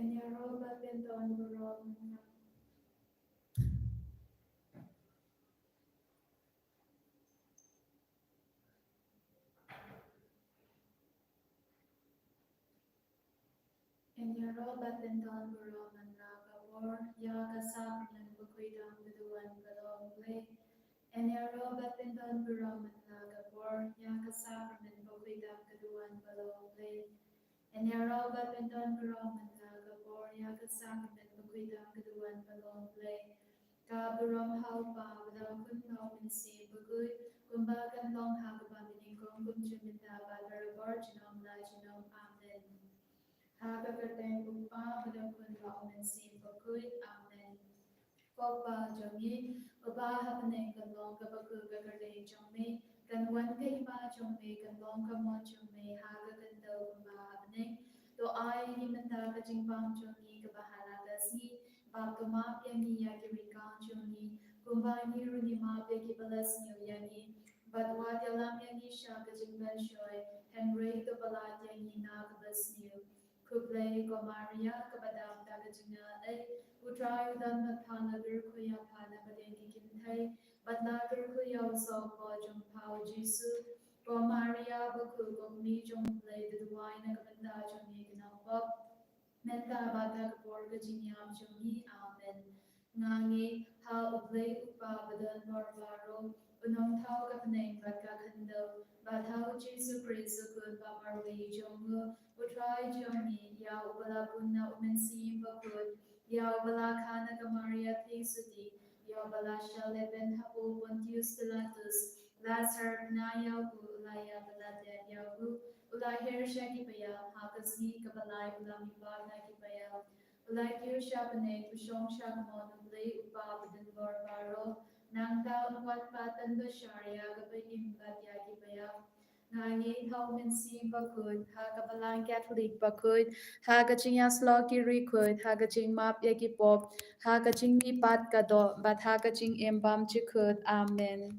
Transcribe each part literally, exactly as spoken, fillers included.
Ïaroh bad pyndon burom. Ïaroh bad pyndon burom mynta ka por ïa ka sakramen bakhuid tam ka duwan ka long Blei. Ïaroh bad pyndon burom mynta ka por ïa ka sakramen bakhuid tam ka duwan ka long Blei. Ïaroh bad pyndon burom mynta ka por ïa ka sakramen bakhuid tam ka duwan ka long Blei. Ka burom ha u Kpa bad ha u Khun bad ha u Mynsiem Bakhuid, kumba kan long ha kaba nyngkong kum junom mynta bad barabor junom la junom. Amen. Ha ka kyrteng u Kpa bad u Khun bad u Mynsiem Bakhuid. Amen. Ko Kpa jong ngi, uba ha bneng, kan long kaba kyrkhu ka kyrteng jong me, kan wan ka hima jong me, kan long ka mon jong me ha ka khyndew kumba ha bneng. To ai ïa ngi mynta ka jingpang jong ngi kaba ha la ka sngi, bad to map ïa ngi ïa ki riewkam jong ngi, kumba ngi ruh ngi map ïa kiba la sniew ïa ngi, bad wat ïalam ïa ngi sha ka jingpynshoi, hynrei to pyllait ïa ngi na kaba sniew. Khublei ko Maria kaba dap da ka jingaiei, u Trai u don bad pha, nga kyrkhu ïa pha na pdeng ki kynthei, bad nga kyrkhu ïa u sohpop jong pha u Jisu. Ko Maria bakhuid, ko Kmie jong u Blei, to duwai na ka bynta jong ngi ki nongpop, mynta bad ha ka por ka jingïap jong ngi. Amen. Nga ngeit ha u Blei u Kpa badonbor baroh, u nongthaw ka bneng bad ka khyndew, bad ha u Jisu Khrist u Khun ba marwei jong u, u Trai jong ngi, ïa uba la bun na u Mynsiem Bakhuid, ïa uba la kha na ka Maria Theisotti, ïa uba la shah lehbeiñ hapoh Pontius Pilatus, la syrphna ïa u, u la ïap, la dep ïa u, u la her sha ki paidbah, ha ka sngi kaba lai u la mihpat na ki paidbah, u la kiew sha bneng, u shong sha kamon u Blei u Kpa badonbor baroh. Nangta un wan pat ban bishar ïa kiba im bad ïa ki paidbah. Nga ngeit ha u Mynsiem Bakhuid, ha ka Balang Katholik bakhuid, ha ka jingïasyllok ki riewkhuid, ha ka jingmap ïa ki pop, ha ka jingmihpat ka doh, bad ha ka jingim bymjukut. Amen.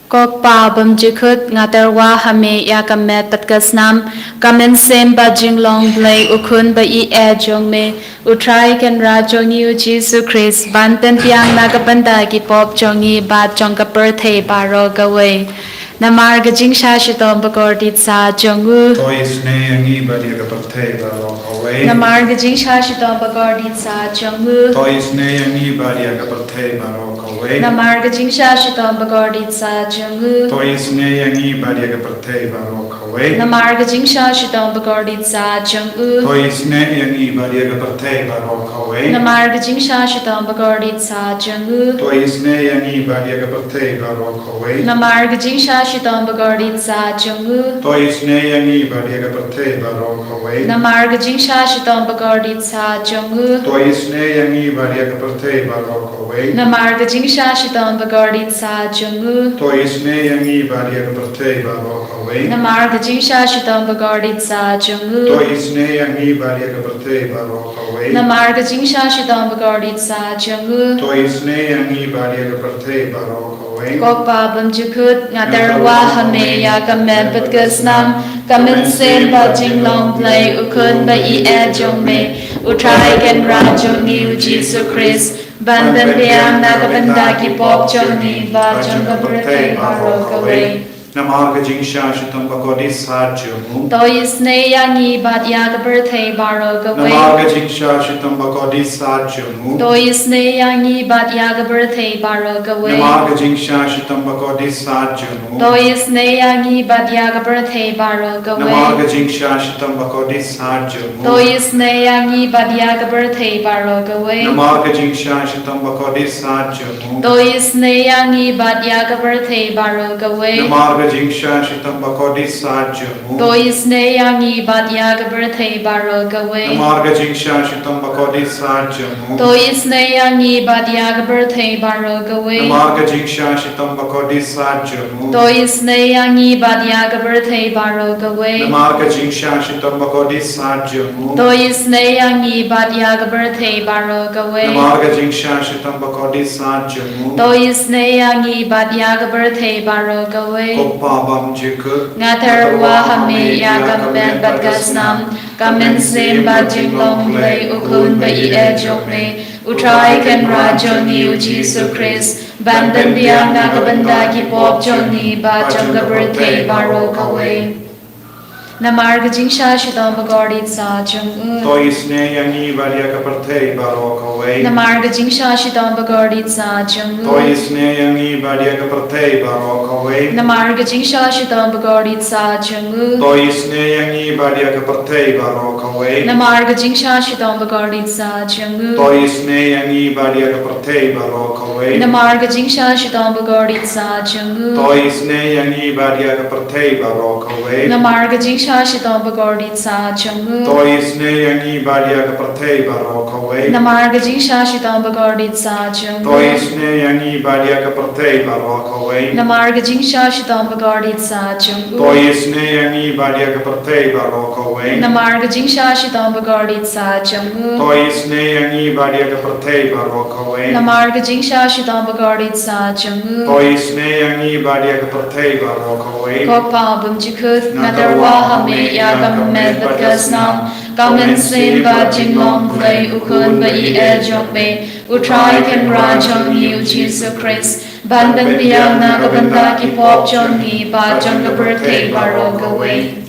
Ko Kpa bymjukut, nga tyrwa ha me ïa ka met bad ka snam, ka mynsiem bad jinglong Blei u Khun ba ïeit jong me, u Trai Kynrad jong ngi u Jisu Khrist, ban pynbiang na ka bynta ki pop jong ngi bad jong ka pyrthei baroh kawei. Namar ka jingshah shitom bakordit sah jong u. To isynei ïa ngi bad ïa ka pyrthei baroh kawei. Namar ka jingshah shitom bakordit sah jong u. To isynei ïa ngi bad ïa ka pyrthei baroh kawei. Namar ka jingshah shitom bakordit sah jong u. To isynei ïa ngi bad ïa ka pyrthei baroh kawei. Namar ka jingshah shitom bakordit sah jong u. To isynei ïa ngi bad ïa ka pyrthei baroh kawei. Namar ka jingshah shitom bakordit sah jong u. To isynei ïa ngi bad ïa ka pyrthei baroh kawei. Namar ka jingshah shitom bakordit sah jong u. To isynei ïa ngi bad ïa ka pyrthei baroh kawei. Namar ka jingshah shitom bakordit sah jong u. To isynei ïa ngi bad ïa ka pyrthei baroh kawei. Namar ka jingshah shitom bakordit sah jong u. To isynei ïa ngi bad ïa ka pyrthei baroh kawei. Namar ka jingshah shitom bakordit sah jong u. To isynei ïa ngi bad ïa ka pyrthei baroh kawei. Namar ka jingshah shitom bakordit sah jong u. To isynei ïa ngi bad ïa ka pyrthei baroh kawei. Ko Kpa bymjukut, nga tyrwa ha me ïa ka met bad ka snam, ka mynsiem bad jinglong Blei u Khun ba ïeit jong me, u Trai Kynrad jong ngi u Jisu Khrist, ban pynbiang na ka bynta ki pop jong ngi bad jong ka pyrthei baroh kawei. Namar ka jingshah shitom bakordit sah jong u. To isynei ïa ngi bad ïa ka pyrthei baroh kawei. Namar ka jingshah shitom bakordit sah jong u. To isynei ïa ngi bad ïa ka pyrthei baroh kawei. Namar ka jingshah shitom bakordit sah jong u. To isynei ïa ngi bad ïa ka pyrthei baroh kawei. Namar ka jingshah shitom bakordit sah jong u. To isynei ïa ngi bad ïa ka pyrthei baroh kawei. Namar ka jingshah shitom bakordit sah jong u. To isynei ïa ngi bad ïa ka pyrthei baroh kawei. Namar ka jingshah shitom bakordit sah jong u. To isynei ïa ngi bad ïa ka pyrthei baroh kawei. Namar ka jingshah shitom bakordit sah jong u. To isynei ïa ngi bad ïa ka pyrthei baroh kawei. Namar ka jingshah shitom bakordit sah jong u. To isynei ïa ngi bad ïa ka pyrthei baroh kawei. Namar ka jingshah shitom bakordit sah jong u. To isynei ïa ngi bad ïa ka pyrthei baroh kawei. Namar ka jingshah shitom bakordit sah jong u. To isynei ïa ngi bad ïa ka pyrthei baroh kawei. Ko Pha bam jikut. Nga tyrwa ha me ïa ka met bad ka snam, ka mynsiem bad jinglong Blei u khun ba ïeit jong me, u Trai Kynrad jong ngi u Jisu Khrist, ban pynbiang na ka bynta ki pop jong ngi bad jong ka pyrthei baroh kawei. Namar ka jingsha shitom bakordit sa jong u. To isnei ïa ngi bad ïa ka pyrthei baroh kawei. Namar ka jingsha shitom bakordit sa jong u. To isnei ïa ngi bad ïa ka pyrthei baroh kawei. Namar ka jingsha shitom bakordit sa jong u. To isnei ïa ngi bad ïa ka pyrthei baroh kawei. Namar ka jingsha shitom bakordit sa jong u. To isnei ïa ngi bad ïa ka pyrthei baroh kawei. Namar ka jingsha shitom bakordit sa jong u. To isnei ïa ngi bad ïa ka pyrthei baroh kawei. Namar ka jingsha shitom bakordit sa jong u. To isnei ïa ngi bad ïa ka pyrthei baroh kawei. Namar ka jingsha shitom bakordit sa jong u. To isnei ïa ngi bad ïa ka pyrthei baroh kawei. Namar ka jingsha shitom bakordit sa jong u. To isnei ïa ngi bad ïa ka pyrthei baroh kawei. Namar ka jingsha shitom bakordit sa jong u. To isnei ïa ngi bad ïa ka pyrthei baroh kawei. Namar ka jingsha shitom bakordit sa jong u. To isnei ïa ngi bad ïa ka pyrthei baroh kawei. Ko Pa bymjukut, nga tyrwa ha me ïa ka met bad ka snam, ka mynsiem bad jinglong Blei u khun ba ïeit jong me, u Trai Kynrad jong ngi u Jisu Khrist, ban pynbiang na ka bynta ki pop jong ngi bad jong ka pyrthei baroh kawei.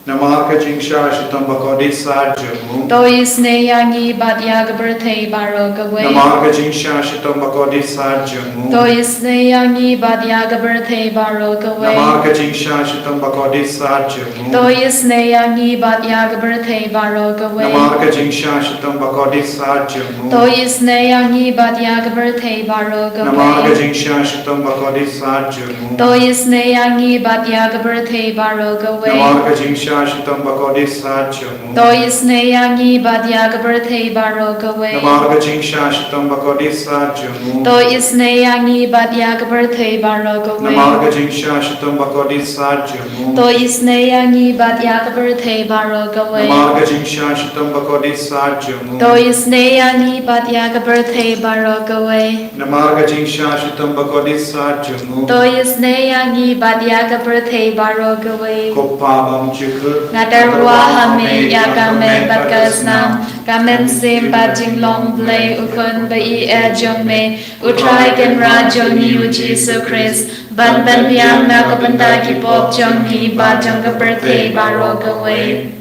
Namar ka jingsha shitom bakordit sa jong u. To isnei ïa ngi bad ïa ka pyrthei baroh kawei. Namar ka jingsha shitom bakordit sa jong u. To isnei ïa ngi bad ïa ka pyrthei baroh kawei. Namar ka jingsha shitom bakordit sa jong u. To isnei ïa ngi bad ïa ka pyrthei baroh kawei. Namar ka jingsha shitom bakordit sa jong u. To isnei ïa ngi bad ïa ka pyrthei baroh kawei. Namar ka jingsha shitom bakordit sa jong u. To isnei ïa ngi bad ïa ka pyrthei baroh kawei. Namar ka jingsha shitom bakordit sa jong u. To isnei ïa ngi bad ïa ka pyrthei baroh kawei. Namar ka jingsha shitom bakordit sa jong u. To isnei ïa ngi bad ïa ka pyrthei baroh kawei. Namar ka jingsha shitom bakordit sa jong u. To isnei ïa ngi bad ïa ka pyrthei baroh kawei. Namar ka jingsha shitom bakordit sa jong u. To isnei ïa ngi bad ïa ka pyrthei baroh kawei. Namar ka jingsha shitom bakordit sa jong u. To isnei ïa ngi bad ïa ka pyrthei baroh kawei. Ko Pa bymjukut. Nga tyrwa ha me ïa ka met bad ka snam, ka mynsiem bad jinglong Blei u khun ba ïeit jong me, u Trai Kynrad jong ngi u Jisu Khrist, ban pynbiang na ka bynta ki pop jong ngi bad jong ka pyrthei baroh kawei.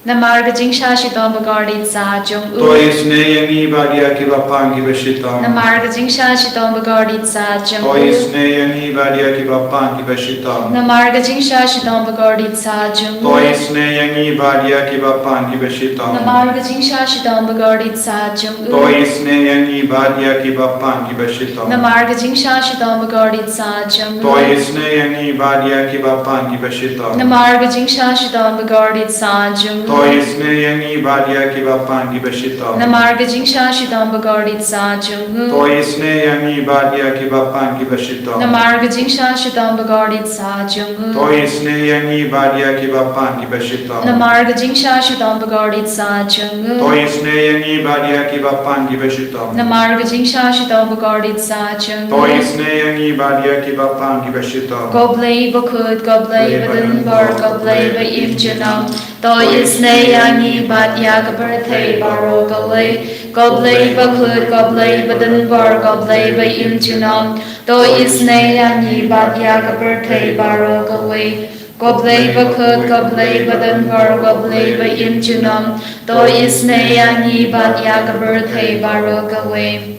Namar ka jingsha shitom bakordit sa jong u. To isnei ïa ngi bad ïa kiba pang kiba shitom. Namar ka jingsha shitom bakordit sa jong u. To isnei ïa ngi bad ïa kiba pang kiba shitom. Namar ka jingsha shitom bakordit sa jong u. To isnei ïa ngi bad ïa kiba pang kiba shitom. Namar ka jingsha shitom bakordit sa jong u. To isnei ïa ngi bad ïa kiba pang kiba shitom. Namar ka jingsha shitom bakordit sa jong u. To isnei ïa ngi bad ïa kiba pang kiba shitom. Namar ka jingsha shitom bakordit sa jong u. To isnei ïa ngi bad ïa kiba pang kiba shitom. Namar ka jingsha shitom bakordit sa jong u. To isnei ïa ngi bad ïa kiba pang kiba shitom. Namar ka jingsha shitom bakordit sa jong u. To isnei ïa ngi bad ïa kiba pang kiba shitom. Namar ka jingsha shitom bakordit sa jong u. To isnei ïa ngi bad ïa kiba pang kiba shitom. Namar ka jingsha shitom bakordit sa jong u. To isnei ïa ngi bad ïa kiba pang kiba shitom. Ko Blei bakhuid, ko Blei badonbor, ko Blei ba im junom. To isnei ïa ngi bad ïa ka pyrthei baroh kawei. Ko Blei bakhuid, ko Blei badonbor, ko Blei ba im junom. To isnei ïa ngi bad ïa ka pyrthei baroh kawei. Ko Blei bakhuid, ko Blei badonbor, ko Blei ba im junom. To isnei ïa ngi bad ïa ka pyrthei baroh kawei.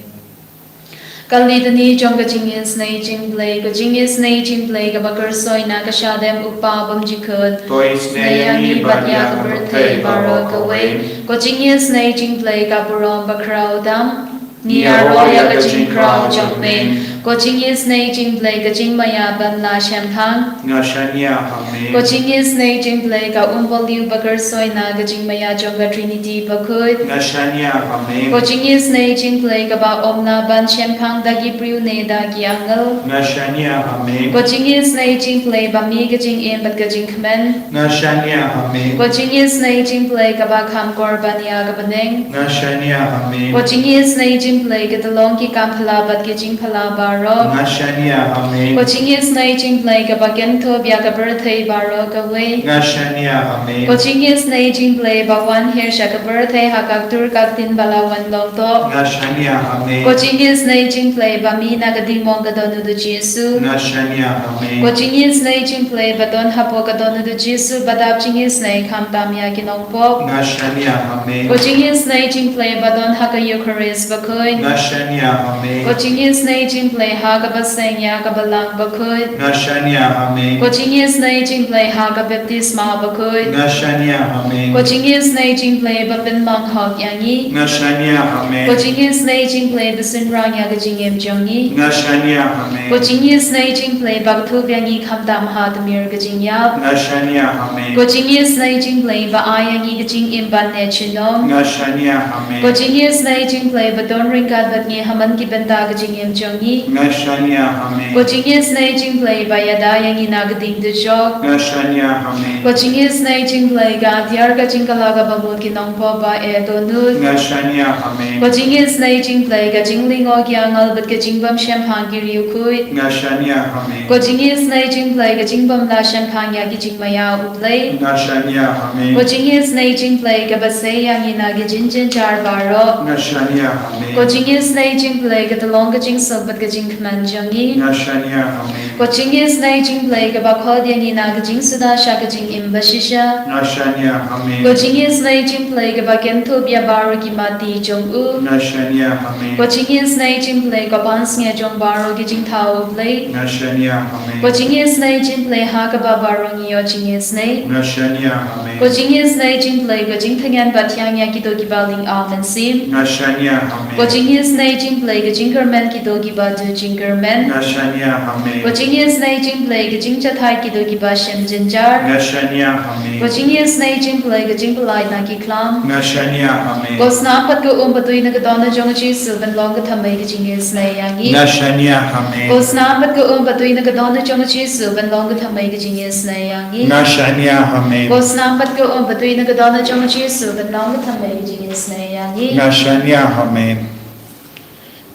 Ka Litany jong ka jingisnei jingblei, ka jingisnei jingblei kaba kyrsoi na ka shadem u Pa bymjukut. To isnei ïa ngi bad ïa ka pyrthei baroh kawei. Ka jingisnei jingblei ka burom bakhraw tam. Ngi ïaroh ïa ka jingkhraw jong me. Ka jingisnei jingblei ka jingmaïa ban la shemphang. Nga shaniah ha me. Ka jingisnei jingblei ka umbylli ba kyrsoi na ka jingmaïa jong ka Trinity bakhuid. Nga shaniah ha me. Ka jingisnei jingblei kaba ym lah ban shemphang da ki briew ne da ki angel. Nga shaniah ha me. Ka jingisnei jingblei ba mih ka jingim bad ka jingkmen. Nga shaniah ha me. Ka jingisnei jingblei kaba kham kor ban ïa ka bneng. Nga shaniah ha me. Ka jingisnei Blei ka tyllong ki kam phylla bad ki jingphylla baroh. Nga shaniah ha me. Ko jingisynei jong Blei kaba kynthup ïa ka pyrthei baroh kawei. Nga shaniah ha me. Ko jingisynei jong Blei ba wan hiar sha ka pyrthei ha ka ktur ka ktien ba la wan long toh. Nga shaniah ha me. Ko jingisynei jong Blei ba mih na ka diengmong ka don u Jisu. Nga shaniah ha me. Ko jingisynei jong Blei ba don hapoh ka don u Jisu ba dap jingisynei khamtam ïa ki nongpop. Nga shaniah ha me. Ko jingisynei jong Blei ba don ha ka Eukharist bakhuid. Nga shaniah ha me. Ko jingisynei jong Blei ha kaba seng ïa ka Balang bakhuid. Nga shaniah ha me. Ko jingisynei jong Blei ha ka baptisma bakhuid. Nga shaniah ha me. Ko jingisynei jong Blei ba pynlong hok ïa ngi. Nga shaniah ha me. Ko jingisynei jong Blei ba synran ïa ka jingim jong ngi. Nga shaniah ha me. Ko jingisynei jong Blei ba kynthup ïa ngi khamtam ha tmier ka jingïap. Nga shaniah ha me. Ko jingisynei jong Blei ba ai ïa ngi ka jingim ban neh junom. Nga shaniah ha me. Ko jingisynei jong Blei ba don ryngkat bad ngi ha man ki bynta ka jingim jong ngi. Nga shaniah ha me. Ko jingisynei jong Blei ba ïada ïa ngi na ka ding dujok. Nga shaniah ha me. Ko jingisynei jong Blei ka atiar ka jingkylla kaba mut ki nongpop ba eh dohnud. Nga shaniah ha me. Ko jingisynei jong Blei ka jinglyngngoh ki angel bad ka jingbymshemphang ki riewkhuid. Nga shaniah ha me. Ko jingisynei jong Blei ka jingbymlah shemphang ïa ki jingmaïa U Blei. Nga shaniah ha me. Ko jingisynei jong Blei kaba sei ïa ngi na ki jingjynjar baroh. Nga shaniah ha me. Ko jingisynei jong Blei ka tyllong ka jingsuk bad ka jingkmen jong ngi. Nga shaniah ha me. Ko jingisynei jong Blei kaba khot ïa ngi na ka jingsuda sha ka jingim bashisha. Nga shaniah ha me. Ko jingisynei jong Blei kaba kynthup ïa baroh ki matti jong u. Nga shaniah ha me. Ko jingisynei jong Blei ka pansngiat jong baroh ki jingthaw U Blei. Nga shaniah ha me. Ko jingisynei jong Blei ha kaba baroh ngi ïoh jingisynei. Nga shaniah ha me. Ko jingisynei jong Blei ka jingtngen ba thiang ïa kito kiba lyngba mynsiem. Nga shaniah ha me. Ko jingisynei jong Blei ka jingkyrmen kito kiba duh jingkyrmen. Nga shaniah ha me. Ko jingisynei jong Blei ka jingjathait kito kiba shem jynjar. Nga shaniah ha me. Ko jingisynei jong Blei ka jingpyllait na ki khlam. Nga shaniah ha me. Ko snam bad ka um ba tui na ka dohnud jong u Jisu ban long ka thymmei ka jingisynei ïa ngi. Nga shaniah ha me. Ko snam bad ka um ba tui na ka dohnud jong u Jisu ban long ka thymmei ka jingisynei ïa ngi. Nga shaniah ha me. Ko snam bad ka um ba tui na ka dohnud jong u Jisu ban long ka thymmei ka jingisynei ïa ngi. Nga shaniah ha me.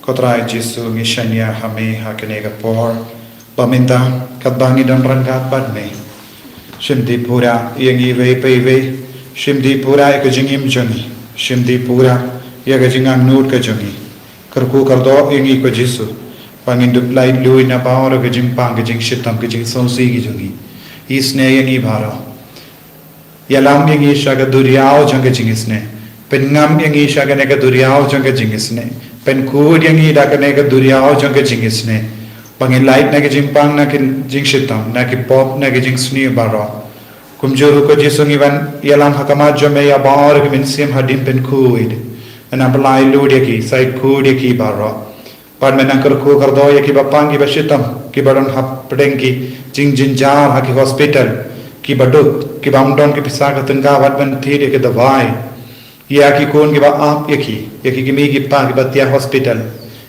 Ko Trai Jisu, ngi shaniah ha me ha kane ka por. Ba mynta katba ngi don ryngkat bad me, shim dih pura ïa ngi iwei pa iwei. Shim dih pura ïa ka jingim jong ngi. Shim dih pura ïa ka jingangnud ka jong ngi. Kyrkhu kyrdoh ïa ngi ko Jisu, ba ngin dup laitluid na baroh ka jingpang ka jingshitom ka jingsngewsih ka jong ngi. Isynei ïa ngi baroh. Ïalam ïa ngi sha ka duriaw jong ka jingisynei. Pynngam ïa ngi sha kane ka duriaw jong ka jingisynei. Pynkhuid ïa ngi da kane ka duriaw jong ka jingisynei. Ba ngin lait na ka jingpang, na ka jingshitom, na ki pop, na ka jingsniew baroh. Kumjuh ruh ko Jisu, ngi wan ïalam ha khmat jong me ïa baroh ki mynsiem hadien, pynkhuid. Ngan ap laitluid ïa ki, sait khuid ïa ki baroh. Bad me nang kyrkhu kyrdoh ïa kiba pang kiba shitom, kiba don hapdeng ki jingjynjar ha ki hospital, kiba duk, kiba ym don ki pisa ka tyngka wat ban thied ïa ki dawai. Ïa ki khun kiba ap ïa ki, ïa ki kmie ki kpa kiba thiah hospital,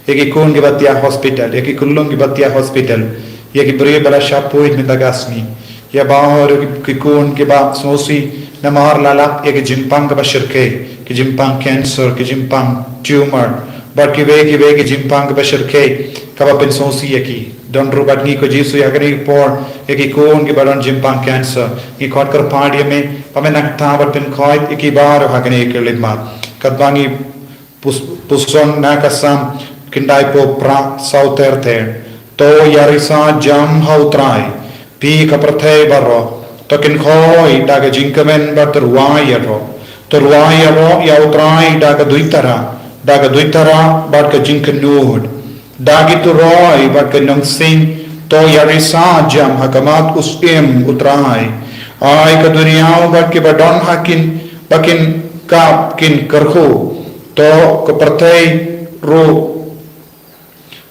ïa ki khun kiba thiah hospital, ïa ki khyllung kiba thiah hospital, ïa ki briew ba la shah poi mynta ka sngi. Ïa baroh ki khun kiba sngewsih namar la lap ïa ki jingpang kaba shyrkhei, ki jingpang cancer, ki jingpang tumor, bad kiwei kiwei ki jingpang kaba shyrkhei kaba pynsngewsih ïa ki. Don ruh bad ngi ko Jisu ïa kane ka por, ïa ki khun kiba don jingpang cancer. Ngi khot kyrpad ïa me ba me nang ktah bad pynkhuid ïa ki baroh ha kane ka lynti. Katba ngi pus-, puson na ka Salm khyndaiphew phra, saw ter ter. To ïa risa jam ha U Trai, phi ka pyrthei baroh. To kynkhoi da ka jingkmen bad to rwai ïaroh. To rwai ïaroh ïa U Trai da ka duitara, da ka duitara bad ka jingkynnoh. Da ki turoi bad ka nongsing to ïa risa jam ha khmat u Syiem U Trai. Ai ka duriaw bad kiba don ha kin ba kin kap kin kyrkhu. To ka pyrthei ruh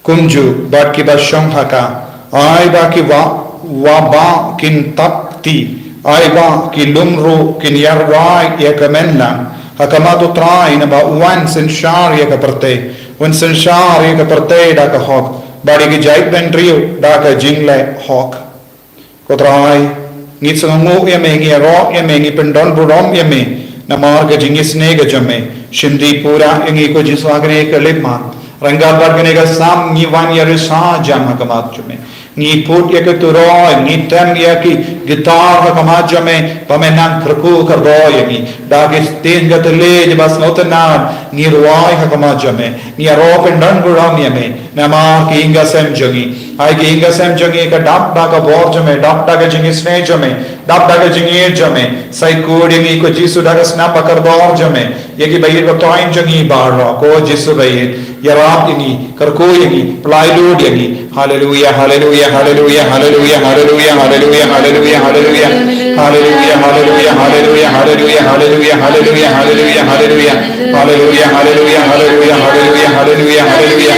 kumjuh bad kiba shong ha ka. Ai ba ki wah, wah bah kin tap kti. Ai ba ki lum ruh kin ïa rwai ïa ka men lang ha khmat U Trai, naba un synshar ïa ka pyrthei. Un synshar ïa ka pyrthei da ka hok, bad ïa ki jaitbynriew da ka jingleh hok. Ko Trai, ngi sngewnguh ïa me, ngi ïaroh ïa me, ngi pyndonburom ïa me namar ka jingisynei ka jong me. Shim dih pura ïa ngi ko Jisu ha kane ka lip mat. Ryngkat bad kane ka sam ngi wan ïa risa jam ha khmat jong me. Ngi put ïa ka turoi, ngi tem ïa ki guitar ha khmat jong me, ba me nang kyrkhu kyrdoh ïa ngi. Da ki ktien ka thylliej ba sngewtynnad, ngi rwai ha khmat jong me. Ngi ïaroh pynban burom ïa me. Namar ki ïing ki sem jong ngi. Ai ki ïing ki sem jong ngi ka dap da ka bor jong me, dap da ka jingisynei jong me, dap da ka jingïeit jong me. Sa kyrkhu ïa ngi ko Jisu da ka snam ba kordor jong me. Ïa ki ba ïeit ba toiñ jong ngi baroh ko Jisu ba ïeit. Ïarap ïa ngi, kyrkhu ïa ngi, pyllait lut ïa ngi. Haleluia, haleluia, haleluia, haleluia, haleluia, haleluia, haleluia, haleluia. Haleluia, haleluia, haleluia, haleluia, haleluia, haleluia, haleluia, haleluia. Haleluia, haleluia, haleluia, haleluia, haleluia, haleluia.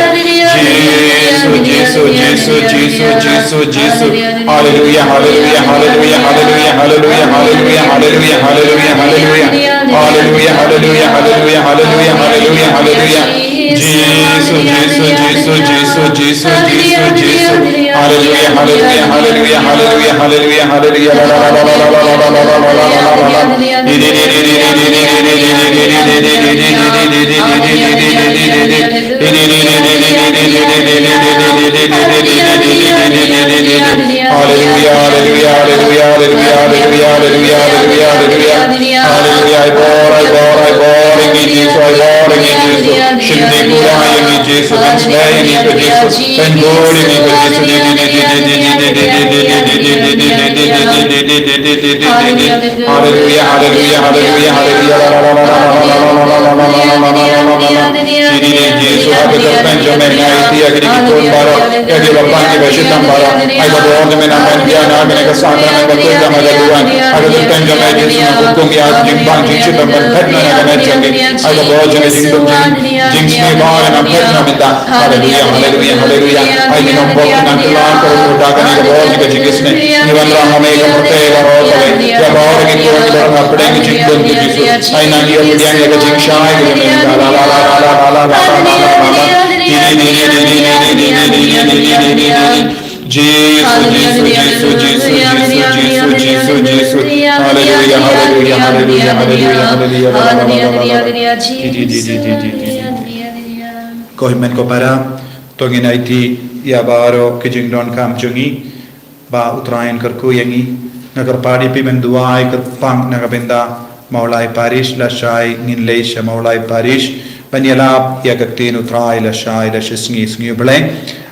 Jisu, Jisu, Jisu, Jisu, Jisu, Jisu. Haleluia, haleluia, haleluia, haleluia, haleluia, haleluia, haleluia, haleluia, haleluia. Haleluia, haleluia, haleluia, haleluia, haleluia, haleluia. Jisu, Jisu, Jisu, Jisu, Jisu, Jisu, Jisu. Haleluia, haleluia, haleluia, haleluia, haleluia, haleluia. Haleluia, haleluia, haleluia, haleluia. Haleluia, ai bor, ai bor, ai bor ïa ngi Jisu, ai bor ïa ngi Jisu. Shim dih pura ïa ngi Jisu, pynsleh ïa ngi ko Jisu, pynbor ïa ngi ko Jisu. Haleluia, haleluia, haleluia, haleluia. Jisu, ha ka kyrteng jong me nga aiti ïa kine ki khun baroh, ïa ki ba bang ki ba shitom baroh. Ai ka bor jong me nang ban pynïaid na kane ka sakramen ba khuid ha ka duwan. Ha ka kyrteng jong me Jisu nga hukum ïa ka jingbang jingshitom ban phet na ka met jong ki. Ai ka bor jong me jingdum jing jingsniew baroh nang phet na mynta. Haleluia, haleluia, haleluia. Ai ngi nongbuh nang kylla ka ruh da kane ka bor jong ka jingisynei. Ngi wanrah ha me ka pyrthei baroh kawei. Ïa baroh ki khun ki baroh hapdeng ka jingdum ka Jisu. Ai nang ïa pdiang ïa ka jingshai ka jong me. La la la la la. Jisu, Jisu, Jisu, Jisu, Jisu, Jisu, Jisu, Jisu. Haleluia, haleluia, haleluia, haleluia, haleluia. Ko hynmen ko para, to ngin aiti ïa baroh ki jingdonkam jong ngi. Ba U Trai un kyrkhu ïa ngi. Nga kyrpad ïa phi ban duwai kyrpang na ka bynta Mawlai Parish lashai ngin leit sha Mawlai Parish ban ïalap ïa ka ktien U Trai lashai la shisngi sngi U Blei.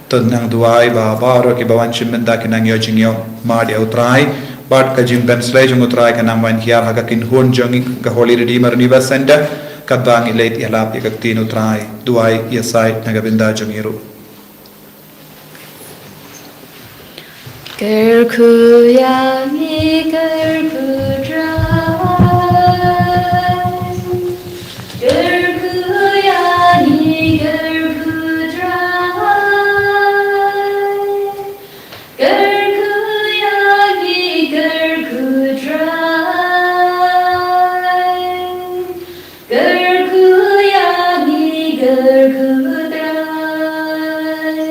To nang duwai ba baroh ki ba wan shim bynta kin nang ïoh jingïoh mad ïa U Trai. Bad ka jingpynsleh jong U Trai kan nang wan hiar ha ka kynhun jong ngi ka Holy Redeemer Universe Center. Katba ngi leit ïalap ïa ka ktien U Trai, duwai ïasaid na ka bynta jong ngi ruh. Kyrkhu ïa ngi, kyrkhu Trai. Kyrkhu ïa ngi, kyrkhu Trai. Kyrkhu ïa ngi, kyrkhu Trai. Kyrkhu ïa ngi, kyrkhu Trai.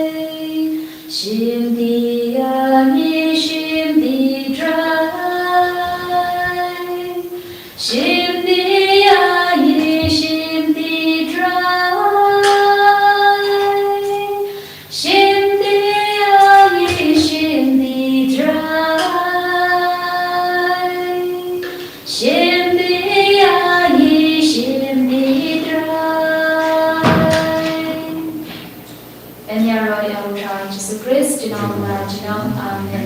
Shim dih ïa ngi, shim dih Trai. Shim dih ïa ngi, shim dih Trai. Shim dih ïa ngi, shim dih Trai. Shim dih ïa ngi, shim dih Trai. Yn ïaroh ïa U Trai Jisu Khrist, junom la junom. Amen.